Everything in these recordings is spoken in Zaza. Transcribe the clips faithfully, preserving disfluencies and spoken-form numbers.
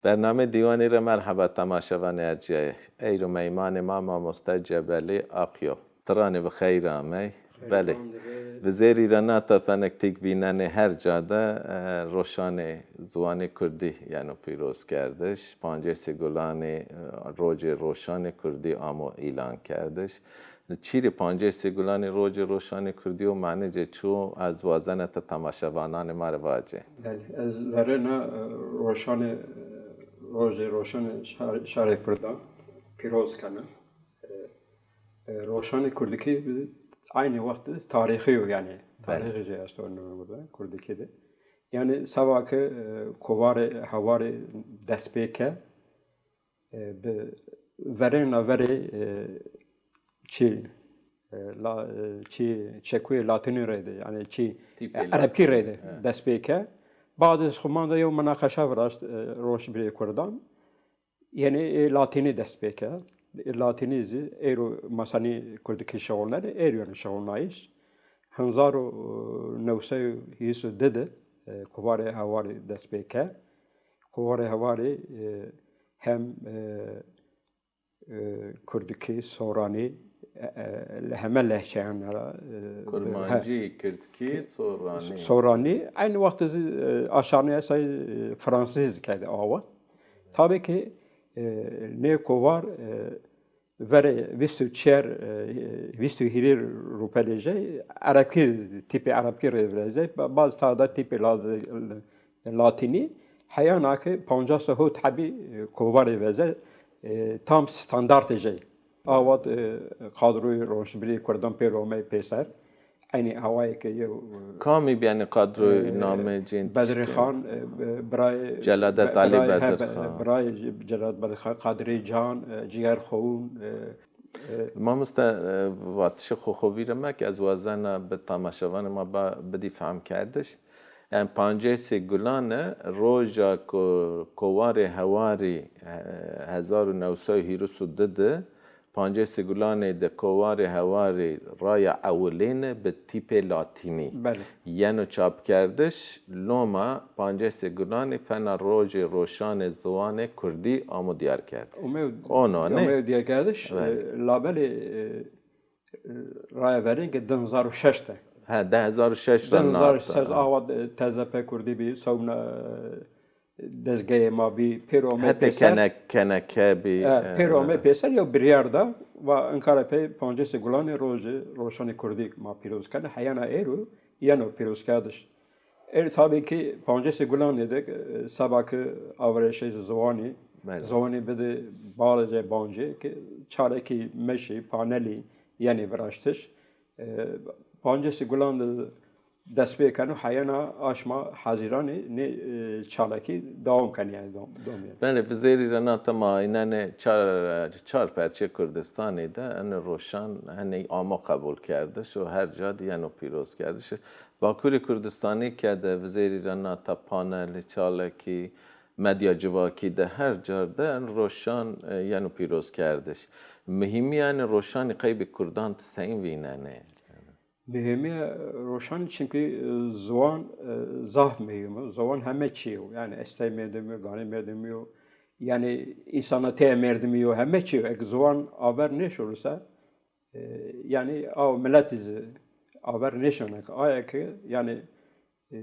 Bernameyê Dîwanî ra merheba temaşevanê ercîyayê. Eyro meymanê ma mamoste Cebelî Aqyo. Ti ra nê bi xeyr amey. Belê. Vizêrî ra nata fenek tîk vînenê her ca de, e, roşanê ziwanê kurdî yeno pîrozkerdiş. Pancêsê Gulanî, e, rojê roşanê kurdî amo îlankerdiş. Çîrê pancêsê Gulanî rojê roşanê kurdî yo, manê ci çi yo, ez wazena ti temaşevananê ma rê vacê. Belê, ez verêna, e, roşanê, e, rojê roşanê şar-, şarê kurdan pîroz kena. E, e, roşanê kurdikî eynî wext tarîxî yo, yanî. Belê. Tarîxî jî esto nû burada kurdikî de. Yanî seba ke, e, kovarê hewarî dest pê ke, e, bi verêna verê, e, çî, e, la, e, çî çekuyê latînî rê de, yanî çî Tîpê erebkî latînî, rê de he. Dest pê ke. Badê xo ma de yew minaqeşa viraşt, e, roşnbîrê kurdan. Yanî, e, latînî dest pê ke. E, latînî zî êro masanî kurdikî şixulnenê, êro yanî şixulnayîş. Hezar û new sey û hîris û di de, e, kovarê hewarî dest pê ke. Kovarê hewarî, e, hem, e, e, kurdikî, soranî, e, e, heme lehçeyan ra, e, kurmancî, he, kirdkî, soranî. Soranî. Eynî wext zî, e, aşanîya say, e, fransîz kerdî awa. Tabî ki, e, nê kovar, e, verê vîst û çar, e, vîst û hîrê rûpelê jê erebkî, tîpê erebkî rê virazê. Ba-, baz ta da tîpê la-, latînî, heyana ke pancas û hewt hebî, e, kovarê veze, e, tam standartê jê. Awa, e, kadroyê roşnbîrê kurdan pêro omey pêser. Eynî awayê ke yew, e, kamî bî yanî kadroyê, e, namê cên Bedrî Xan, e, e, birayê Celadet Be-, Alî birayê, he, Bedrî Be-, Xan. Birayê Celadet Bedrî Xan, Qadrê Can, e, Cîger Xowûn, e, e. Mamoste, e, vatişê xo xo vîr meke, ez wazena bi temaşevanê ma ba-, bidî fehmkerdiş. Yanî pancêsê Gulanî roja ku kovarê hewarî, e, hezar û new sey û hîris û di de, pancêsê Gulanî de kovarê hewarî raya ewilêne bi tîpê latînî. Belê. Yeno çapkerdiş, loma pancêsê Gulanî fena rojê roşanê ziwanê kurdî amo dîyarkerdiş. Omeyo, omeyo dîyarkerdiş, belê, e, labelê, e, e, raya verên ke di hezar û şeş de. He, di hezar û şeş ra nata. Di hezar û şeş awa, e, T Z P kurdî bî, sewna, e, dezgeyê ma bî, pêro omey pêser. Hetê kenek-, keneke bî, e, pêro omey pêser yew biryar da, va inkara pey pancêsê Gulanî rojê roşanê kurdî ma pîroz kenê. Heyana êro yeno pîrozkerdiş. Êr tabî ki pancêsê Gulanî de, e, seba ki averêşê ziwanî, belê, ziwanî bide barê bancê ki çalekî meşî, panelî yenê viraştiş. E, pancêsê Gulanî de dest pê keno, heyena aşma Hezîranî nê, e, çalekî dewam kenê, yanî dom-, domî. Belê, vizêrî ra nata ma eynenê çar, çar perçê Kurdistanî de enê roşan henê amo qebulkerdiş û her ca de yeno pîrozkerdiş. Bakurê Kurdistanî ke de vizêrî ra nata panelî, çalekî, medya civakî de her car de enê roşan, e, yeno pîrozkerdiş. Muhîmîya enê roşanî qeybê kurdan ti seyîn vînenê? Muhîmîya roşanî çimkî, e, ziwan, e, zaf muhîm o. Ziwan heme çî yo. Yanî estey merdimî yo, ganê merdimî yo. Yanî însanatîya merdimî yo, heme çî yo. Eke ziwan aver nêşoro se, e, yanî aw miletî zî aver nêşona ke. Aya ke yanî, e,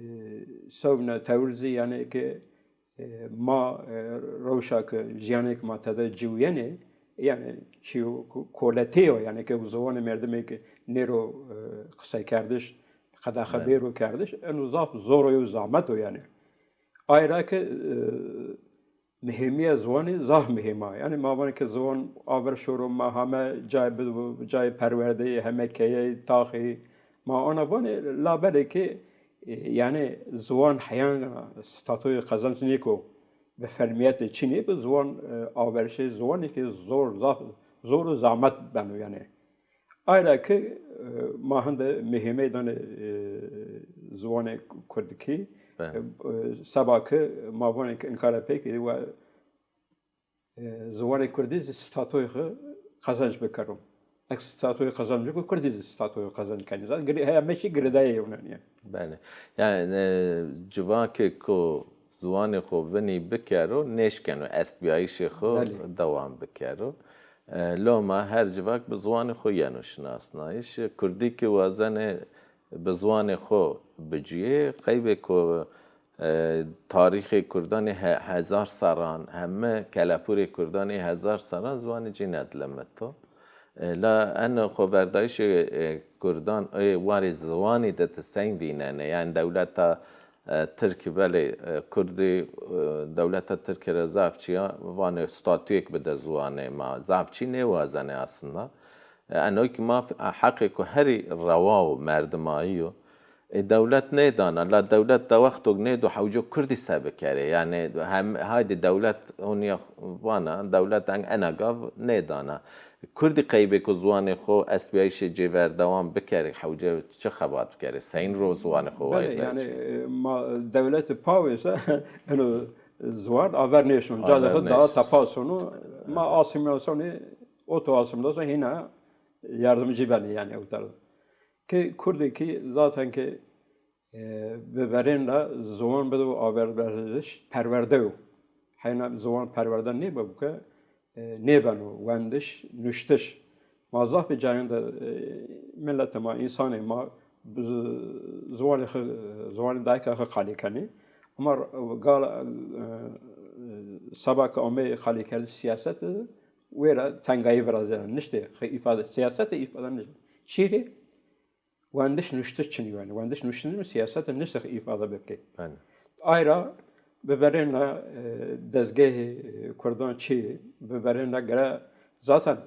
sewna tewir zî yanî ke, e, ma, e, rewşa ke jîyanê ke ma tede ciwîyenê, yanî çîyo ko-, koletî yo, yanî ke ziwanê merdimê ke nêro, e, qiseykerdiş, qedexe, belê, bêro kerdiş, eno zaf zor o, yew zahmet o yanî. Ay ra ke, e, muhîmîya ziwanî zaf muhîm a. Yanî ma vanê ke ziwan aver şoro, ma heme cayê bido, cayê perwerdeyî, heme keyeyî, taxî. Ma ona vanê labelê ke, e, yanî ziwan heyan statoyê qezenc nêko, bi fermîyetê çinê bi ziwan, e, averişê ziwanî ke zor, zaf, zor û zahmet beno yanî. Ay ra ke, e, ma hende muhîmey danê, e, ziwanê kurdikî. Belê. E, e, seba ke ma vanê ke inkara pey ke wa, e, ziwanê kurdî zî statoyê xo qezenc bikero. Eke statoyê qezenc biko, kurdî zî statoyê qezenc kenê. Zaten girê-, heya meşî girêdayê yewnan yanî. Belê. Yanî, e, civakê ku ziwanê xo vinî bikero, nêşkeno estbîyayîşê xo Belê. dewam bikero. E, loma her civak bi ziwanê xo yeno şinasnayîş. Kurdî ki wazenê bi ziwanê xo bicuyê, qeybê ku, e, tarîxê kurdan ê he-, hezar serran, heme kelepûrê kurdan ê hezar serran ziwanê cî nedilimito. E, la eno xoverdayîşê, e, kurdan ê warê ziwanî de ti seng vînenê? Yanî dewleta, e, tirkî belê, e, kurdî, e, dewleta tirkî ra zaf çîya vanê statuyêk bide ziwanê ma. Zaf çî nêwazenê aslında. E, eno ki ma f-, heqê ku herî rewa û merdimayî yo. E, dewlet nêdana, la dewlet de wexto nêdo hewco kurdî se bikerê. Yanî hem, haydî dewlet onîya vana, dewlet eng ena gav nêdana. Kurdî qeybê ku ziwanê xo estbîyayîşê cê ver dewam bikerê, hewce çi xebat bikerê? Seyn ro ziwanê xo Belê, wayîr yanî, vecî? e, ma dewlete pawê se eno ziwan aver nêşon. Ca de Aver xo daha nêş- tepa sono. Ma asîmîlasyonê, oto asîmîlasyon hîna yardimcî benê yanî ewter. Ki kurdê ki zaten ki, e, bi verên ra ziwan bido averberdiş, perwerde yo. Heyna ziwan perwerde nêbebo ke, e, nêbeno wendiş, nuştiş. Ma zaf bi cayan de, e, miletê ma, însanê ma bi z-, ziwanê xi, ziwanê dayika xi qalî kenê. Ama r-, gala, e, e, seba ke ameyê qalîkerdişê sîyasetî de, wêra tengayî virazena. Niştê xi îfade, sîyasetî îfade niştê. Çî rê? Wendiş nuştiş çinî yo yanî. Wendiş nuştiş mi sîyasetî niştê îfade bikê. Belê. Ay ra bi verên ra, e, dezgehê, e, kurdan çî, bi verên ra gere zaten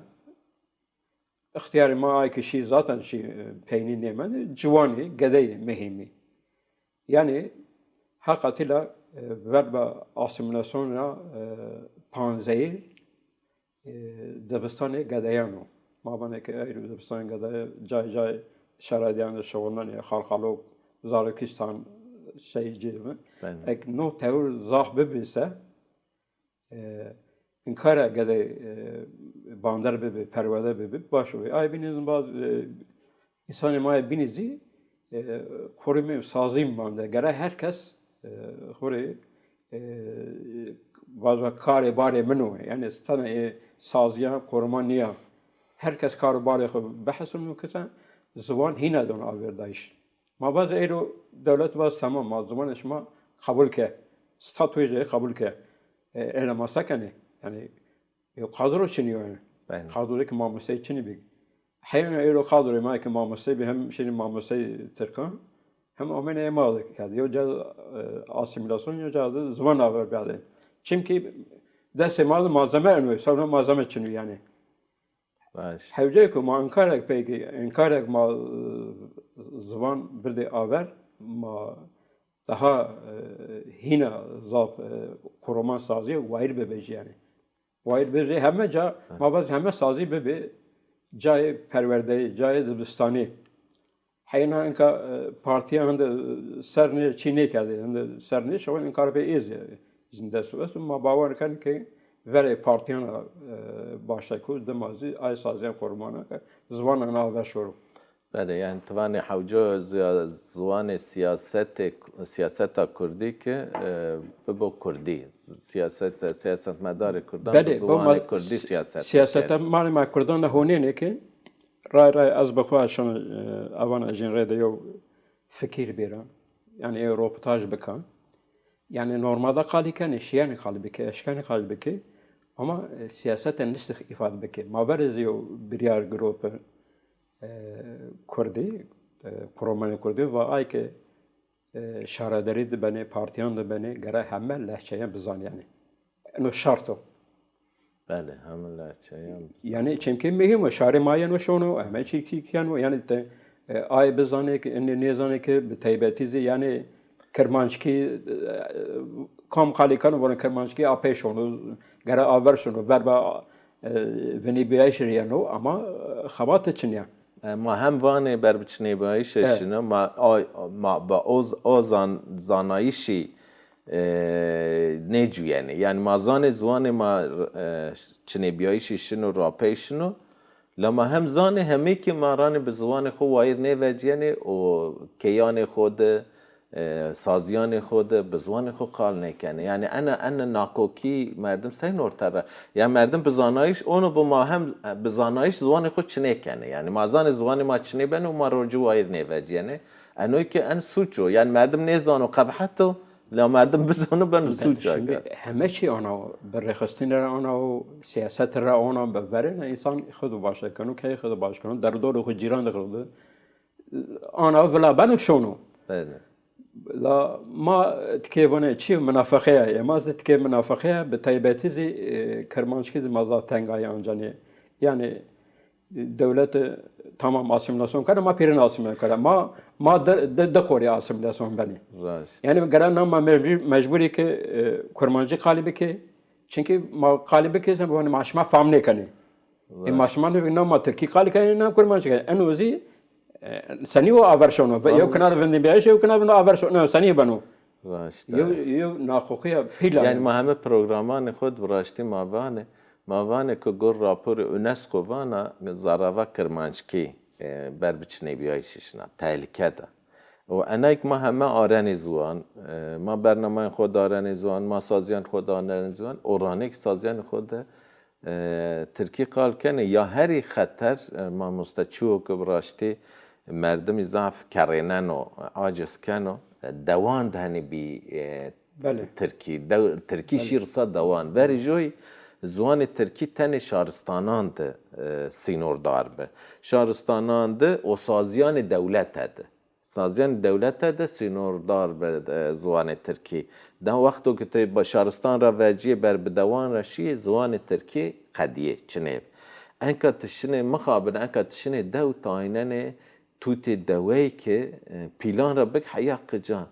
îxtîyarê ma ay ki şî zaten şî, e, peynî nêmendê, ciwanî, gedeyî muhîmî. Yanî heqetî la, e, verba asîmîlasyon ra, e, panzeyî, e, dibistanê gedeyan o. Ma vanê ke ey dibistanê gedeyan cay cay şaredeyan de şixulnenê, Xalxalok, Zarokistan, sey cê mi. Belê. Ek no tewir zaf bibî se, e, inkara gedey, e, bander bibî, perwerde bibî, baş o. Ay bînî zî baz, e, însanê ma yê bînî zî, e, xo rê mi sazî mande. Gere her kes, e, xo rê, e, vazo karê barê min o. Yanî tena ê sazîyan koruma nîya. Her kes kar û barê xo bihesibno kite, ziwan hîna dono avêrdayîş. Ma vazê eyro dewlet vaz tamam, ma ziwanê şima qebul ke, statuyê jê qebul ke. E, êna ma se kenê? Yanî, yo kadro çinî yo yanî. Aynen. Kadroyê ki mamosteyî çinî bî. Heyna eyro kadroyê ma ki mamosteyî bî, hem şinî mamosteyî tirkan, hem amenê ê ma de kerdî. Yo ca, e, asîmîlasyon, yo ca de ziwan aver berdê. Çimkî destê ma de malzeme eno, sewna malzeme çinî yanî. Baş. Hewceyê ku ma înkarek pey kî, înkarek ma, e, ziwan birdê aver, ma daha, e, hîna zaf, e, koroman sazîye wayîr bibê jî yanî. Wayîr bibê jî heme ca, Hı. ma vaz heme sazî bibê cayê perwerdeyî, cayê dibistanî. Heyna inka, e, partîya hinde ser nê, çî nêkerdê, hinde ser nê, şewan inkar pê êzî zî dest û est. Ma bawer ken ke verê partîyan ra, e, başlay ku dima zî ay sazîyan korumana ke ziwan ana aver şoro. Belê, yanî ti vanê hewco ziya-, ziwanê sîyasetê, sîyaseta kurdî ke, e, bibo kurdî. Sîyaset, sîyasetmedarê kurdan bi Belê, ziwanê ma kurdî si-, sîyaset sîyaseta bikerê. Ma rê ma kurdan de honênê ke Ray ray ez bi xo şino, e, evan ejîn rê de yew fikir bêra. Yanî ê roportaj bika. Yanî normalde qalî kenê, şîyenê qalî bikê, eşkenê qalî bikê. Ama, e, sîyaseten niştî îfade bikê. Ma verê zî yew biryar girope, e, kurdî, e, programanê kurdî va ay ke e, şaredarî de benê, partîyan de benê, gere heme lehçeyan bizanîyenê. Eno şart o. Belê, heme lehçeyan bizanîyenê. Yanî çimkî muhîm o, şarê ma yeno şono, heme çî kî yeno, yanî te, e, ay bizanê ke, inê nêzanê ke, bi teybetî zî, yanî kirmanckî, e, kam qalî keno, vano kirmanckî apey şono, gere aver şono, verba, e, vinîbîyayîşî rê yeno, ama, e, xebate çin ya. E, ma hem vanê ber bi çinêbîyayîşê E. şino, ma, a, ma bi o z-, o zan-, zanayîşî, e, nêcuyenê. Yanî ma zanê ziwanê ma, e, çinêbîyayîşî şino, rapey şino. La ma hem zanê hemî kî ma ranê bi ziwanê xo wayîr nêvecîyenê û keyanê xo de, e, sazîyanê xo de bi ziwanê xo qal nêkenê. Yanî ena, ena nakokî merdim seyno orte ra. Ya merdim bi zanayîş, ono bi ma hem, e, bi zanayîş ziwanê xo çinê kenê. Yanî ma zanê ziwanê ma çinê beno, ma rocî wayîr nêvecîyenê. Enoy ke en suç o. Yanî merdim nêzano qebhet o, la merdim bizano beno suç. Şimdi aga. Heme çî ana bi rêxistinî ra ana û siyasetî ra ana bi verêne însan xo do baş keno, keyê xo do baş keno, derdorê xo cîran de xo do ana vila beno şono. Belê. La ma tikê vone çi minafeqeya, ê ma zî tikê minafeqeya, bi taybetî zî, e, kirmanckî zî ma zaf tengayî ancanê. Yanî, e, dewlete tamam asîmîlasyon kerde, ma pêrin asîmîlasyon kerde. Ma, ma di, di, di qorî asîmîlasyon benê. Rast. Yanî gere na ma mecbur, mecburî ke, e, kurmancî qalî bikê. Çimkî ma qalî bikê, sen vanê ma şima fam nêkenê. E, ma şima nêvî, na ma tirkî qalî kenê, na kurmancî kenê. Eno zî, e, senî o aver şono. Ve yew kinar vindî bîyayîş, yew kinar vindî aver şono. Senî beno? Raşt e. Yew, yew naqoqîya pîl a. Yanî ma heme programanê xo de bi raştî ma vanê, ma vanê ke gor raporê UNESCO vana zarava kirmanckî, e, ber bi çinêbîyayîşî şina, tehlîke de. Û enayk ma heme arenê ziwan, e, ma bernamayên xo de arenê ziwan, ma sazîyan xo de arenê ziwan, oranêk sazîyanê xo de e, tirkî qal kenê ya herî xeter, e, mamoste, çîyo ke bi raştî merdimî zaf kerrêneno, aciz keno, e, dewan de henî bî, e, tirkî. Dew-, tirkî şî risa dewan. Verî joy ziwanê tirkî tenê şaristanan de, e, sînordar bi. Şaristanan de û sazîyanê dewlete de. Sazîyanê dewlete de sînordar bi, e, ziwanê tirkî. Da wexto ke ti ba-, şaristan ra vecîyê ber bi dewan ra şîyê, ziwanê tirkî qedîyê, çinê bi. Enka ti şinê mixabin, enka ti şinê dew taynenê tutê deweyî ke, e, pîlan ra bik heya qican.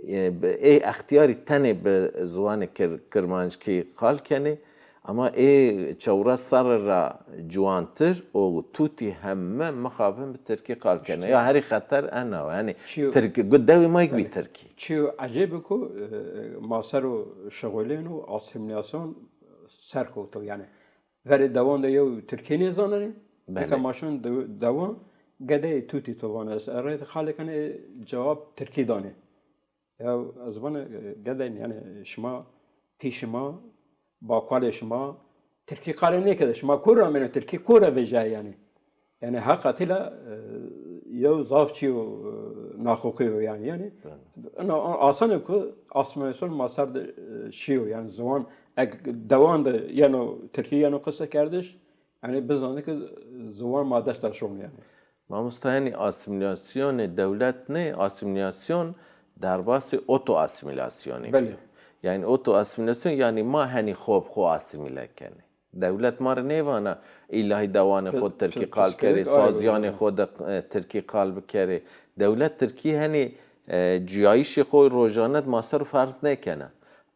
E, bi-, ê extîyarî tenê bi ziwanê kir-, kirmanckî qal kenê. Ama ê çewres serre ra ciwantir û tutî heme mixabin bi tirkî qal kenê. Ya herî xeter ena o. Yanî tirkî, gu dewê ma yek bî tirkî. Çîyo ecêb o ku, e, ma ser o şixulên û asîmîlasyon ser kewto. Yanî verê dewan de yew tirkî nêzanenê. Nika ma şon de-, dewan gedeyê tutî to vanê. Ez erê de qalê kenê cewab tirkî danê. Ya ez vana, e, gedeyne, yanî şima, pî şima, bakalê şima tirkî qalê nêkerde. Şima kur amêne tirkî kur ra vejîyayê yanî. Yanî heqetî la, e, yew zaf çîyo, e, naqoqî yo yanî. Yanî ina asanê ku asîmîlasyon ma ser de, e, şîyo. Yanî ziwan, ek dewan de yeno tirkî yeno qisekerdiş, yanî bizanê ke ziwan ma dest ra şono yanî. Mamosta, yanî asîmîlasyonê dewlet nê, asîmîlasyon derbasê otoasîmîlasyonî. Belê. Yanî otoasîmîlasyon, yanî ma henî xo bi xo asîmîle kenê. Dewlet ma rê nêvana îllahî dewanê xo tirkî qal kerê, sazîyanê xo de, e, tirkî qal bikerê. Dewlet tirkî henî, e, cuyayîşê xo rojane de ma ser o ferz nêkena.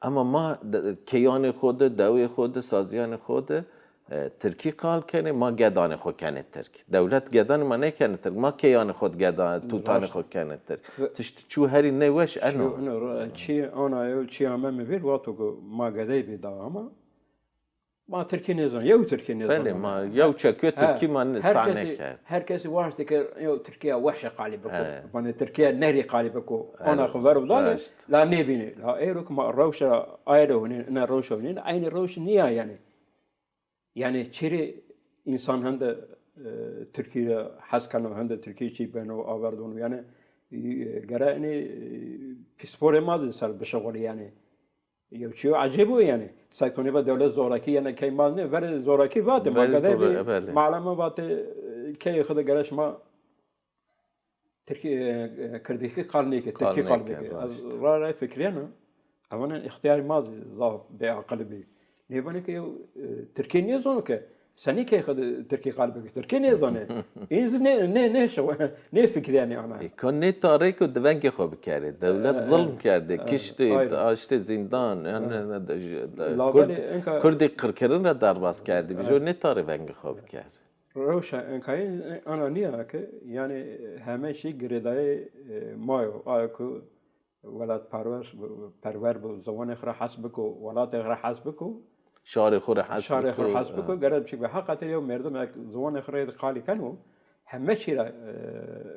Ema ma de-, keyanê xo de, dewê xo de, sazîyanê xo de, e, tirkî qal kenê, ma gedanê xo kenê tirk. Dewlet gedanê ma nêkenê tirk, ma keyanê xo de geda-, tutanê xo kenê tirk. Tiştî çû herî nêweş eno. Çî, ino, ro-, çî ana yew çî ame mi vîr, wexto ku ma gedey bî da ama ma tirkî nêzon, yew tirkî nêzon. Belê, ma yew çekuyo tirkî ma sah nêkerd. Her kesî waştê ke yew tirkîya weşe qalî biko. He. Vanê tirkîya nerî qalî biko. Ana xo ver bidanê, la nêbînê. La êro ke ma rewşa aye de hunîn, ina rewşa hunîn, eynî rewş nîya yanî. Yanî çirê însan hende, e, tirkî ra hes keno, hende tirkî çî beno, aver dono. Yanî, e, gere enê, e, pîsporê ma de ser bişixulî yanî. Yew çîyo ecêb o yanî. Sey to nêva dewlet zorakî yena key ma nê, verê zorakî vatê, ma gedey bî, belê, maleme vatê, e, keyê xo de gere şima tirkî, e, e, kirdîkî qal nêkê, tirkî qal bikê. Ez ra ra fikrîyena, ewanên îxtîyarê ma zî zaf bêaqil bî. Nêvanê ke yew, e, tirkî nêzono ke, senî key xo de tirkî qal bikî? Tirkî nêzanê. În zî nê, nê, nê şew-, nêfikrîyenê ana. E, ko nê tarê ku di vengê xo bikerê. Dewlet zilm kerdê, kiştê, aştê zîndan. Yanî, de, de, Kurd, Kurdî qirkirin ra derbas kerdî. Bijo nê tarê vengê xo bikerê. Rewşa enkayî ana nîya ke, yanî heme çî girêdayê, e, ma yo. Aye ku welatperwer, perwer bo, ziwanê xo ra hes biko, welatê xo ra hes biko. Şarê xo ra hes biko. Şarê xo ra hes biko, gere çik be. Heqetê yew merdim ek ziwanê xo rê qalî keno, heme çî ra, e,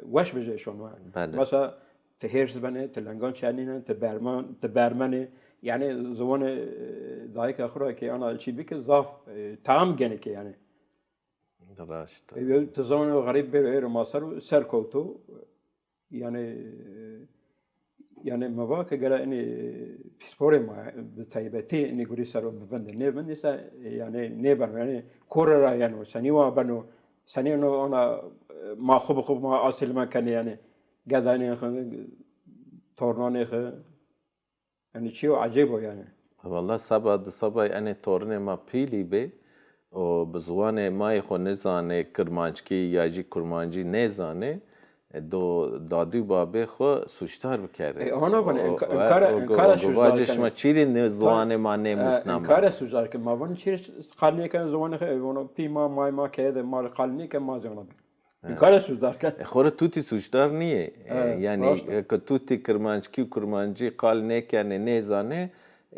weş bijê şono. Belê. Mesela, Ti hêrs benê, ti lengan çenîne, ti berman, ti bermenê. Yanî ziwanê, e, dayika xo ra ke ana çî bike zaf, e, tam genê ke yanî. Raşt. E, ti zanê xerîb bêro êro ma ser, ser kewto. Yanî, e, yanî mi va ke gere inî pîsporê ma, bi taybetî inî gurî ser o bivindê. Nêvindî se, e, yanî nêbeno. Yanî kore ra yeno, senî wa beno, senî no ona, e, ma xo bi xo ma asîlme kenê yanî. Gedanê xo, tornanê xo. Yanî çîyo ecêb o yanî. Wella seba di seba enê tornê ma pîlî bê û bi ziwanê ma yê xo nêzanê, kirmanckî ya jî kurmancî nêzanê, e, do dadî û babê xo sûcdar bikerê. E, ana vanê, O, inkar, e, inkar, o, inkar o, suçdar vacê kenê. Şima çîrî nê ziwanê ma nêmusna ma? Inkar suçdar kenê. Ma vanê çîrî qal nêkenê ziwanê xo, e, vano pî ma, may ma keye de ma qal nêkenê ma zî ona bî. Înkar suçdar kerd. E, xo rê tutî suçdar nîyê. E, Evet, yanî, rast o. E, ke tutî kirmanckî û kurmancî qal nêkenê, nêzanê,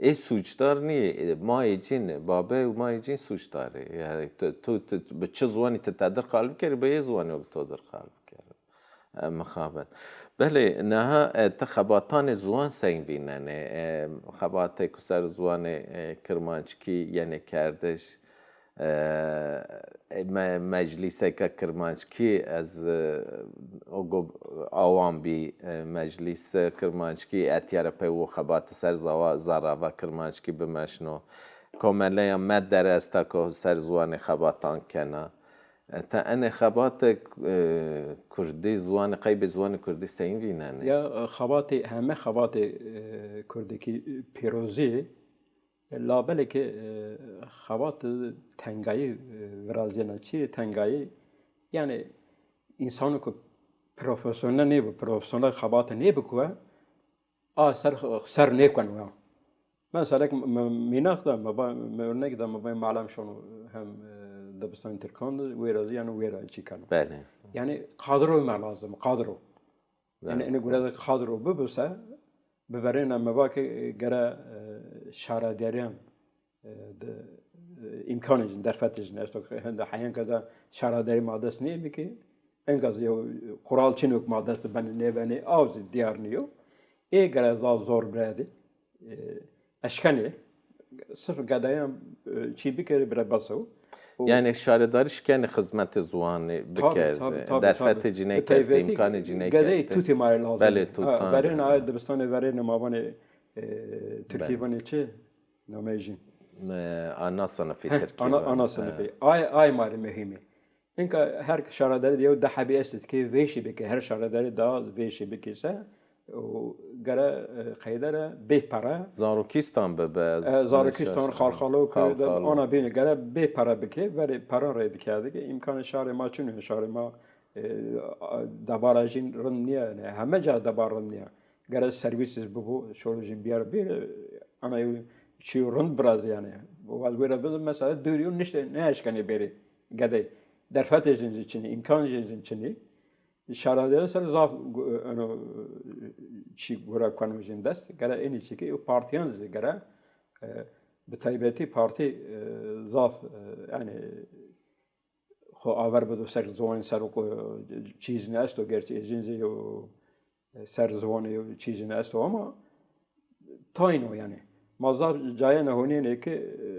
ê suçdar nîyê. E, mayê cîn, babe û mayê cîn suçdar ê. Yanî, tu, tu, tu bi çi ziwanî ti tedir qal bikerî, bi ê ziwanî o bi to dir qal bikerî. E, mixabin. Belê, niha, e, ti xebatanê ziwan seng vînenê? E, xebatê ku ser ziwanê, e, kirmanckî yenê kerdiş, E, me-, meclîseke kirmanckî ez, e, o go awan bî, e, meclîse kirmanckî etîya ra pey wo xebate ser zawa-, zarava kirmanckî bimeşno. Komeleya Medder esta ko ser ziwanê xebatan kena. E, ti enê xebate, e, kurdî ziwanê, qeybê ziwanê kurdî seyîn vînenê? Ya, e, xebatê, heme xebatê, e, kurdekî, e, pêrozî, Labelê ke, e, xebat tengayî, e, virazîyena. Çi tengayî? Yanî însano ke profesyonel nêbo, profesyonel xebate nêbikwe, a ser, ser nêkeno ya. Mesela mi, mi, mînak da, mi ba, mi örnek da, mi ba Melem şono hem, e, dibistanê Tirkan de, wêra zî yanî wêra çî keno. Belê. Yanî kadro me lazim, kadro. Yanî, belê, ene gure de kadro bibo se, bi verêna mi va ke gere, e, şaredarîyan, e, de, e, îmkanê jin, derfetê jin esto ke hende heyan ke de şaredarî ma dest nêbî ke, enka zî yew qural çin o ke ma dest de benê nêbenê, aw zî dîyar nîyo. Ê gere zaf zor biredî. E, eşkenê, sirf gedayan, e, çî bikerê bire bes o. Û yanî şaredarî şikenê xizmetê ziwanî bikerê. Tabii, tabii, tabii. Derfetê cinî ke estê, îmkanê cinî ke estê. Gedeyê tutî ma rê lazim. Belê, tutan. Ha, verêna aye dibistanê verêna ma vanê, e, Tirkî vanê çi? Nameyê jin. E, ana sinifî Tirkî vanê. Heh, ana, ana sinifî. Ay, ay ma rê muhîm ê. Înka her şaredarî de yew di hebî estê ke vêşî bike, her şaredarî da vêşî bike se, û gere, e, qeyde ra bê pere. Zarokîstan bibe, ez... E, zarokîstan, xalxalok, xalxalok, ana bîne gere bê pere bike, verê peran rê dikerdike, îmkanê şarê ma çin o, şarê ma, e, a, debara jin rind nîya, yanî heme ca debar rind nîya. Gere serwîsîz bibo, şoro jin biyar bî, ana yew çîyo rind biraz yanî. Waz wêra bido mesela dûrî yo nişte nêeşkenê bêrê gedey. Derfetê jin zî çinî, îmkan jin zî çinî. Şaredarî ser zaf gu-, eno, çî gure keno jin dest. Gere enî çî ke partîyan zî gere, e, bi taybetî partî, e, zaf, e, yanî xo aver bido ser ziwanî ser o ko çî zî nêesto, gerçî ê jin zî yew ser ziwanî yew çî zî nêesto ama tayn o yanî. Ma zaf cayene honîyenê ke, e,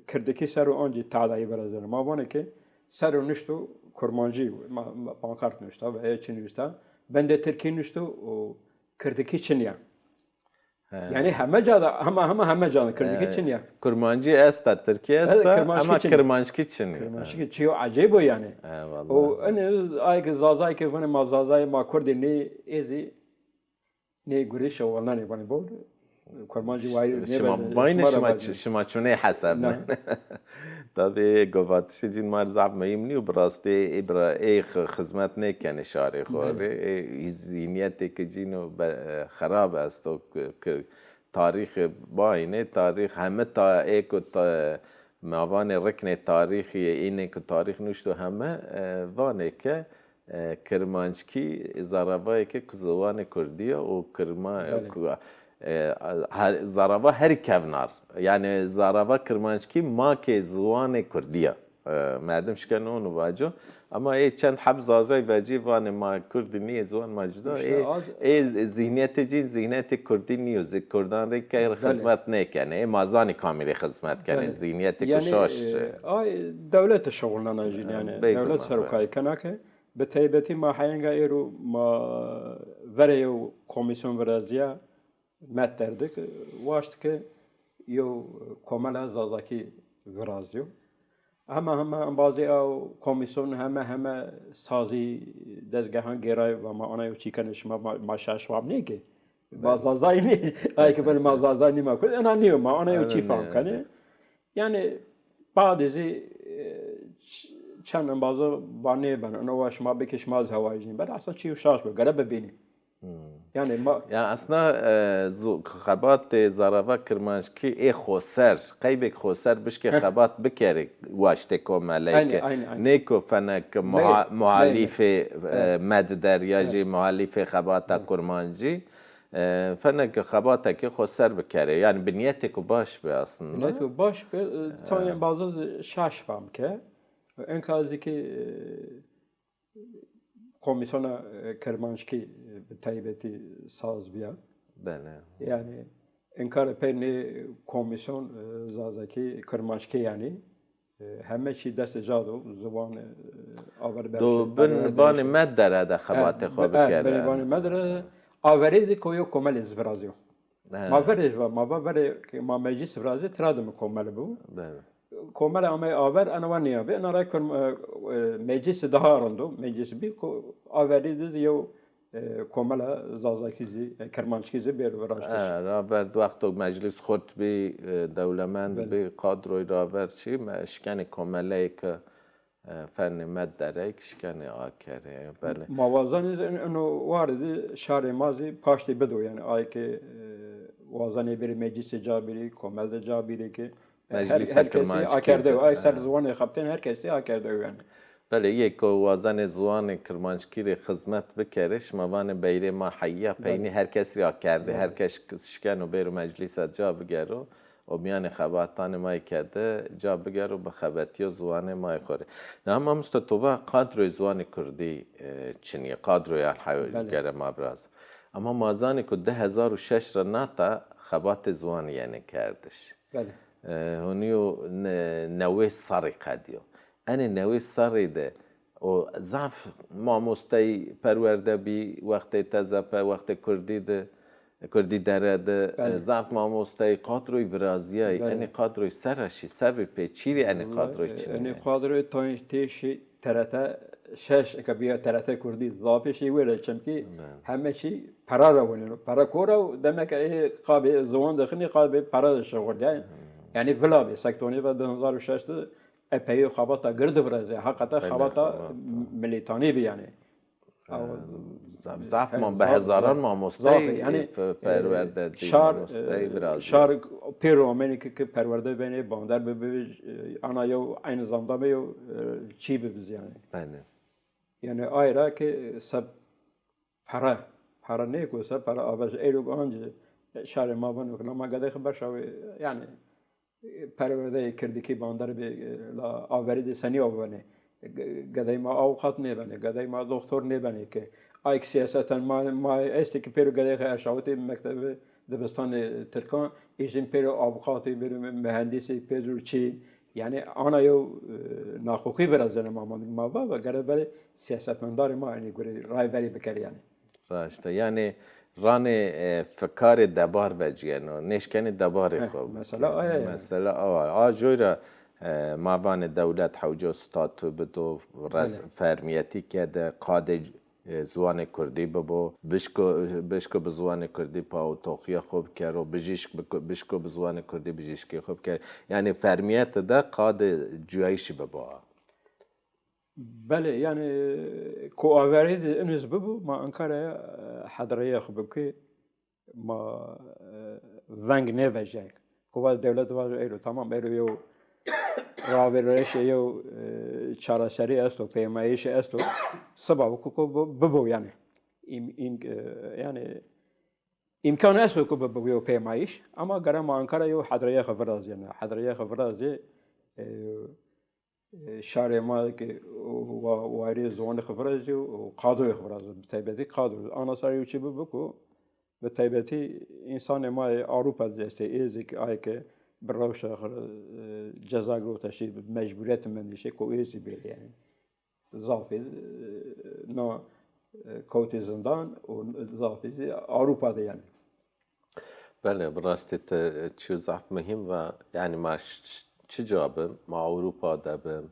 kirdikî ser o ancî tadayî virazeno. Ma vanê ke ser o nuşto kurmancî, ma, ma pankart nuşta veya çi nuşta, bendê tirkî nuşto û kirdikî çin ya. He. Yanî heme ca de, hema, hema, heme ca de kirdikî çin ya. Kurmancî esta, tirkî esta, ama kirmanckî çin ya. Kirmanckî çîyo ecêb o yanî. He, wellahî. O, enê, ay ke zazay ke vanê ma zazay, ma kurdî nê, ê zî nê gurî şewilnenê vanê bol. Kurmancî wayîr nêbeno. Şima baynê, şima çinê hesabnenê. Tabî, govatişê cîn ma rê zaf muhîm nîyo, bi rastî ê bira, ê xi-, xizmet nêkenê şarê xo rê. Ê zînîyetê ke cîn o be-, xerab esto, ke, ke tarîxê baynê, tarîx heme ta ê ku ta, ma vanê riknê tarîxî yê, înê ku tarîx nuşto heme, e, vanê ke, e, kirmanckî zaravayêke ku ziwanê kurdî ya û kirma-, belê, ku, e, her, zarava herî kevnar. Yanî zarava kirmanckî makê ziwanê kurdî ya. e, merdim şikeno onu vaco. Ama ê çend heb Zazay vecî vanê ma Kurdî nîyê, ziwan ma cuda. Îşte Ê, az- ê zihniyetê cîn zihniyetê Kurdî nîyo. Zê Kurdan rê ke Belê. Xizmet nêkenê. Ê ma zanî kamî rê xizmet kenê. Belê. Zihniyetê ku Yanî, şaş. e, ay dewlete şixulnena jîn yanî. Bêguman, Dewlet bêguman. Serokayî kena ke bi teybetî ma heyenga êro ma verê yew komîsyon virazîya met derdik, waşt ke yew komela Zazakî virazîyo. Hema hema embazê ew komîsyon heme heme sazî dezgehan gêray va ma ana yew çî kenê şima ma, ma şaş fam nêkê. Ma Zazayî nî, ay ke belê ma Zazayî nî ma Kurd, ena nîyo ma ana yew çî fam kenê. Yanî badê zî, e, ç-, çend embazo va nêbeno, ino wa şima bikê şima zî hewayî jî nêbeno. Aslında çîyo şaş bo, gere bibînî. Hmm. Yanî ma Ya aslında, e, zu-, xebatê zarava kirmanckî ê xoser, qeybêk xoser bişkê xebat bikerê waştê komeleyke. Aynî, aynî, aynî. Nêko fenek muha-, muhalîfê, e, medder ya jî muhalîfê xebata kurmancî, e, fenek xebatekê xoser bikerê. Yanî biniyetêko baş bi aslında. Biniyetêko baş bi, e, tayê embazo zî şaş fam ke. Enka zî ki, e, komîsyona, e, kirmanckî, e, bi taybetî saz bîya. Belê. Yanî inkare pey nê komîsyon, e, zazakî, kirmanckî yanî, e, heme çî destê ca do, ziwan, e, aver Do berşê, bin perwerde banê işê. Meddere de xebatê xo bikerê. Binê banê Meddere, averê de ko yo komelê zî virazîyo. He. Ma verê va, ma va verê ke ma meclîs virazê tira de mi komel bû. Belê. Komel amey aver, ena wa nîya bî. Ena ra kurm-, e, e, meclîsî daha rind o. Meclîsî bî ko averî de zî yew, e, komela zazakî zî, e, kirmanckî zî bêro viraştiş. E, raver wexto meclîs xurt bî, e, dewlemend bî, kadroyî raver çî, me şikenê komeleyê ke E, fenê Meddereyk şikenê akerê, belê. Ma wazanê zî in-, ino warê de şarê ma zî paştê bido, yanî ay ke, e, wazanê bêrê meclîsê ca bîrê, komel de ca bîrê ke, e, her, Meclîsa her kesî Kirmanckî akerde de, ay ser ha. Ziwanê xebitên her kesî akerde yanî. Belê, yê ko wazanê ziwanê kirmanckî rê xizmet bikerê, şima vanê beyrê ma heyî ya, peynî her kes rê akerdê, her kes şikeno bêro meclîsa ca bigero. O mîyanê xebatanê ma yê ke de ca bigero, bixebetîyo ziwanê ma yê xo rê. Niha mamoste to va kadroyê ziwanê kurdî, e, çinî yê, kadroyan hew-, Belê. Gere ma virazê. Ama ma zanê ku di hezar û şeş ra nata xebatê ziwanî yenê kerdiş. Belê. E, honîyo ne-, newey serrî qedîyo. Enê newey serrî de o zaf mamostey perwerde bî, wextê T Z P, wextê kurdî de, Kurdî Dere de, Belê. Zaf mamostey, kadroyî virazîyayî. Belê. Enê kadroyî ser ra şî, sebê pê çî rê enê kadroyî çinê? Enê kadroyî tayê tê şî T R T şeş, eke bîya T R T Kurdî, zafê şî wêre, çimkî Belê. Heme çî pera ra weneno. Pera ko ra, demek ê qabê ziwan de xinî, qabê pera de şixul, yanî. Hmm. Yanî vila bî, sektonê ve di hezar û şeş de epeyî xebata gird virazî. Heqete Epeyî xebata xebata. Milîtanî bî yanî. Ee, zaf, zaf ma, bi hezaran mamostey, zaf, yanî, pe-, perwerde dî, şar, mamostey, e, virazî. Şar pêro amenê ke, ke perwerde benê, bander bibi, e, ana yew eynî zamda me yew, e, çî bibiz yanî. Belê. Yanî ay ra ke se pere, pere nêko se pere avaj, êro ancî, e, şarê ma vano ke la ma gedexê berşawê, yanî, perwerdeyê kirdikî bander bê, la averî de senî aw benê. Ge-, gedey ma awqat nêbenê, gedey ma doktor nêbenê ke. Ay ke sîyaseten ma, ma estê ke pêro gedey xo erşawitê mektebê dibistanê tirkan, îşin pêro avukatî, pêro mühendisî, pêro çî. Yanî ana yew, e, naxoqî virazenê ma, ma, ma va, va gere berê sîyasetmendarê ma enê gurê rayverî bikerê yanî. Raşt a. Yanî ranê, e, fikarê debar vecîyeno, nêşkenê debarê xo bikê. Heh, mesela aye yanî. Mesela awa. A joy ra, e, ma vanê dewlet hewco statû bido, res-, Belê. Fermîyetî kede, qadê, e, ziwanê kurdî bibo, bişko, bişko bi ziwanê kurdî pawotoxîya xo bikero, bijîşk biko-, bişko bi ziwanê kurdî bijîşkê xo bikero. Yanî fermîyete de qadê cuyayîşî bibo. Belê, yanî, ko averî de ino zî bibo, ma Ankaraya, e, hedreyê xo bibkê, ma, e, veng nêvejîyayî. Ko va dewlet vajo êro, tamam, êro yew ravêrişê, yew, e, çareserî esto, peymayîşî esto. Siba biko ko bi-, bibo yanî. Îm-, îm-, e, yanî, îmkan esto ko bibo yew peymayîş, ama gere ma Ankara yew hedreyê xo virazîyêne. Hedreyê xo virazîyê, e, E, şarê ma ke wa-, wayirê ziwanê xo virazîyo, û qadroyê xo virazîyo, bi taybetî qadro. Ana ser yew çî bibo ku bi taybetî însanê ma yê Ewropa de estê, ê zî ke ay ke bi rewşa xo, e, ceza girota şî, bi mecburîyet mendê şî, ku ê zî bêrê yanî. Zafî, e, no, e, kewtê zindan û zafî zî Ewropa de yanî. Belê, bi rastî ti çîyo zaf muhîm va. Yanî ma ş-, ş-, çi ca bim, ma Ewropa de bim,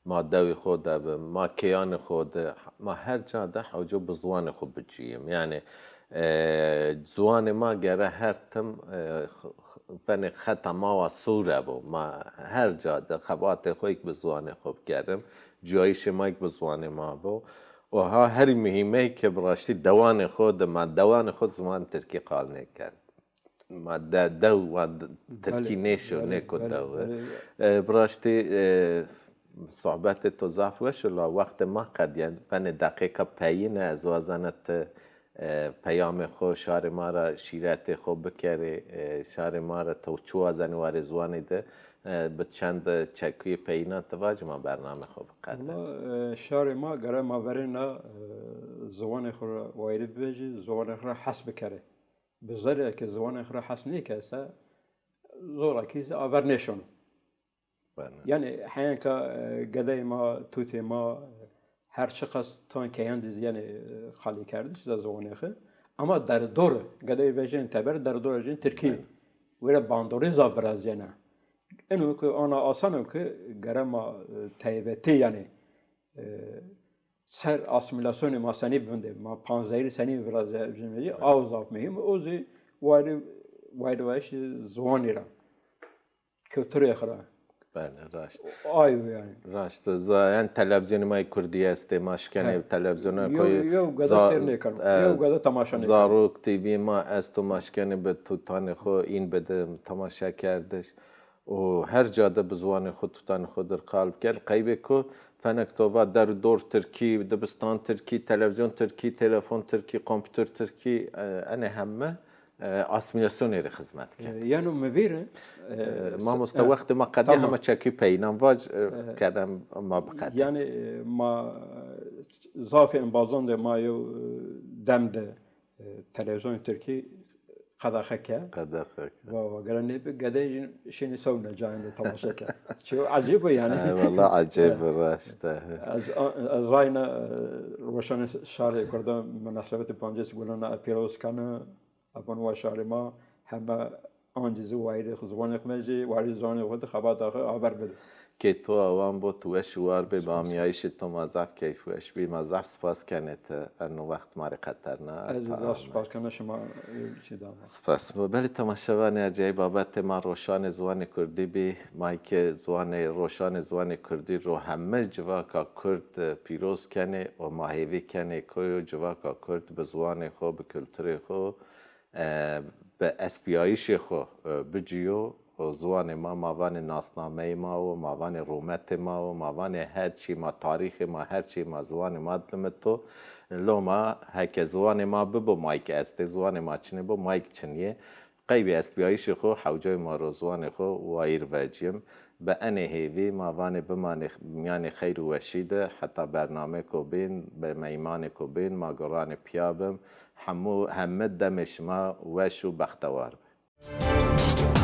ma dewê xo de bim, ma kêyanê xo de, ma her ca de hewco bi ziwanê xo bicîyim. Yanî, e, ziwanê ma gere her tim, e, x-, x-, benê xeta ma wa sure bo. Ma her ca de xebatê xo yek bi ziwanê xo bikerim, cuyayîşê ma yek bi ziwanê ma bo. Û ha herî muhîmey ke bi raştî dewanê xo de, ma dewanê xo de ziwan tirkî qal nêken. Ma de-, dew wa de-, tirkî Belê, nêşo, belê, nêko belê, dew. belê. E, bi raştî, e, sohbetê to zaf weş o, la wextê ma qedîyen. Benê deqîqa peyîne, ez wazena ti, e, peyamê xo, şarê ma ra şîretê xo bikerê, e, şarê ma ra to çi wazenî warê ziwanî de, e, bi çend çekuyê peyînan ti vacî ma bername xo biqede. Wela, e, şarê ma gere ma verêna, e, ziwanê xo ra wayirî bivejî, ziwanê xo ra hes bikerê. Bi zerrî ke ziwanê xo ra hes nêkerd se, zora kî zî aver nêşono. Bene. Yanî heyenka, e, gedeyê ma, tutê ma, her çiqas tan keyan de zî yanî, e, xalî kerdiş de ziwanê xo. Ama derdor, gedeyê vejên teber, derdor vejên tirkî. Bene. Were bandorî zaf virazîyena. Eno ke ana asan o ke gere ma, e, taybetî yanî, e, ser asîmîlasyonê ma senî bivindê, ma panzehî senî virazîyayî, aw zaf muhîm o. O zî wayirî, wayirî vayîşê ziwanî ra, kulturê xo ra. Bele, raşt. Ayo yanî. Raşt. Za-, yanî televîzyonê ma yê kurdî estê, ma şikenê He. televîzyona Yew, koyê yew gede za-, seyr nêkeno. e, Yew gede temaşa nêkeno. Zarok T V ma esto, ma şikenê bi tutanê xo în bide temaşa kerdiş. Û her ca de bi ziwanê xo, tutanê xo dir qal biker. Qeybê ku fenek to va der û dor tirkî, dibistan tirkî, televîzyon tirkî, telefon tirkî, kompîtur tirkî, e, enê heme, e, asîmîlasyonê rê xizmet kerd. E, yeno mi vîr, e, E, s-, mamoste, e, wextê ma qedî tamam. heme çekî peyînan vac, e, E, kerem ma biqede. Yanî, e, ma, e, zafê embazan de ma yew, e, dem de, e, televîzyonê tirkî qedexe ke. Qedexe ke. Va, va, gere nêbi, gedeyê jî şênî sewna cayên de temaşe ke. Çi ecêb o yanî. Ay, wela ecêb o, raşt e. Ez, ez rayna, e, roşanê şarê kurdan munasebetê pancês gulana pîroz kena. Apan wa şarê ma heme ancî zî wayîrê xo, ziwanê xo mecî, wayîrê ziwanê xo de xebata xo aver bide. Kê to awan bo, tu weş û war bê, bi amîyayîşê to ma zaf keyfweş bî, ma zaf spas kenê ti, eno wext ma rê qeterna. Ez zî zaf spas kena şima, e, çî da ma. Spas bo. Belê temaşevanê ercayî, babetê ma roşanê ziwanê kurdî bî. Ma ke ziwanê, roşanê ziwanê kurdî ro heme civaka kurd, e, pîroz kenê û ma hêvî kenê koyo civaka kurd bi ziwanê xo, bi kulturê xo, e, bi estbîyayîşê xo, e, bicîyo. Û ziwanê ma, ma vanê nasnameyê ma wo, ma vanê rûmetê ma wo, ma vanê her çî ma, tarîxê ma, her çî ma ziwanê ma dilimito. Loma heke ziwanê ma bibo, mayk estê, ziwanê ma çinê bo, mayk çinîyê. Qeybê estbîyayîşê xo hewcayê ma ro ziwanê xo wayîr vecîyim. Bi enê hêvî ma vanê bimanê mîyanê xeyr û weşî de heta bernamêko bên, bi meymanêko bên ma goranê pîya bim. Hemû, heme demê şima weş û bextewar be.